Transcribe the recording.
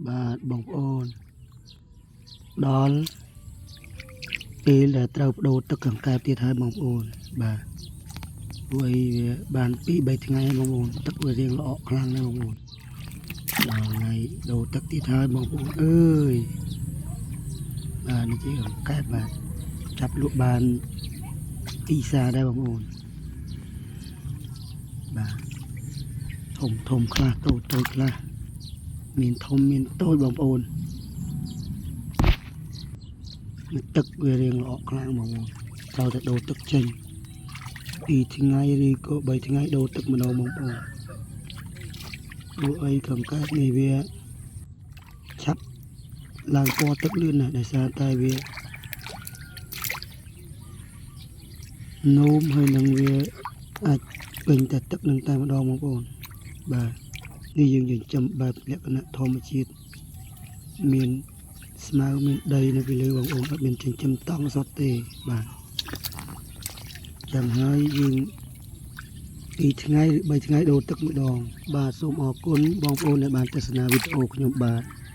បាទបងប្អូនដល់ពេលដែលត្រូវបដូរទឹកកង្កែបទៀតហើយបងប្អូនបាទព្រោះអីវាបាន2 3ថ្ងៃហើយបងប្អូនទឹកវារៀងល្អក់ខ្លាំងណាស់បងប្អូនដល់ថ្ងៃដូរទឹកទៀតហើយបងប្អូនអើយបាទនេះជាកង្កែបបាទចាប់លក់បានទីសាដែរបងប្អូនបាទធំធំខ្លះតូចតូចខ្លះមានធំមានតូចបងប្អូន ទឹកវារៀងល្អក់ខ្លាំងបងប្អូនត្រូវតែដូរទឹកចេញ2ថ្ងៃឬក៏3ថ្ងៃដូរទឹកម្ដងបងប្អូនព្រោះអីកង្កែបនេះវាឆាប់ឡើងពណ៌ទឹកលឿនណាស់ដោយសារតែវានោមហើយនឹងវាអាចពេញតែទឹកនឹងតែម្ដងបងប្អូនបាទនេះយើងចិញ្ចឹមបែបលក្ខណៈធម្មជាតិមាន ស្មៅមានដីនៅពីលើបងប្អូនអត់មានចិញ្ចឹមតង់សុទ្ធទេបាទចឹងហើយយើងពីរថ្ងៃឬ3ថ្ងៃដូរទឹកម្ដង បាទសូមអរគុណបងប្អូនដែលបានទស្សនាវីដេអូខ្ញុំបាទ។